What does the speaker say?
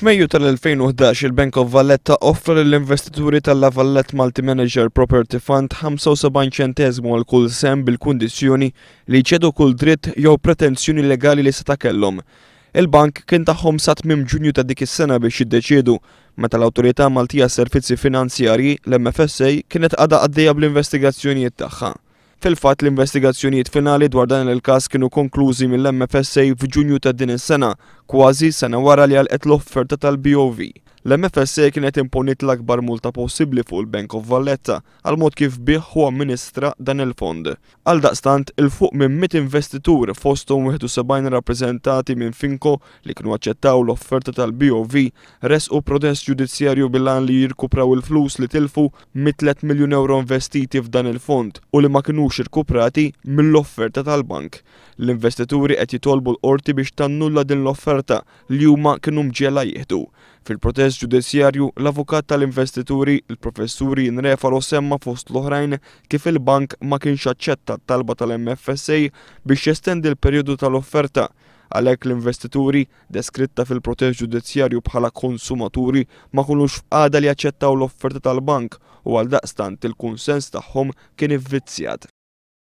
F'Mejju tal-2011 il-Bank of Valletta offra lill-investituri tal-La Vallette Multi-Manager Property Fund 75 ċenteżmu għal kull sehem bil-kundizzjoni li jċedu kull dritt jew pretensjoni legali li seta' kellhom. Il-bank kien tagħhom sa tmiem Ġunju ta' dik is-sena biex jiddeċiedu, meta l-Awtorità Maltija għas-Servizzi Finanzjarji, l-MFSA, kienet għadha għaddejja bl-investigazzjonijiet tagħha. Fil-fatt, l-investigazzjonijiet finali dwar dan il-każ kienu konklużi mill-MFSA f'Ġunju ta' din is-sena, kważi sena wara li għalqet l-offerta tal-BOV. L-MFSA kienet imponiet l-akbar multa possibbli fuq il-Bank of Valletta għall-mod kif biegħ u amministra dan il-fond. Għaldaqstant, 'il fuq minn 100 investitur, fosthom 71 rappreżentati minn Finco li kienu aċċettaw l-offerta tal-BOV, ressqu protest ġudizzjarju bil-għan li jirkupraw il-flus li tilfu mit-tliet miljun ewro investiti f'dan il-fond u li ma kinux irkuprati mill-offerta tal-bank. L-investituri qed jitolbu l-Qorti biex tannulla din l-offerta li huma kienu mġiegħla jieħdu. Fil-protest ġudizzjarju, l-avukat tal-investituri, il-Professur Ian Refalo semma fost l-oħrajn kif il-bank ma kienx aċċetta t-talba tal-MFSA biex jestendi l-perjodu tal-offerta. Għalhekk l-investituri, deskritta fil-protest ġudizzjarju bħala konsumaturi, ma kinux f'qagħda li jaċċettaw l-offerta tal-bank u għaldaqstant il-kunsens tagħhom kien ivvizzjat.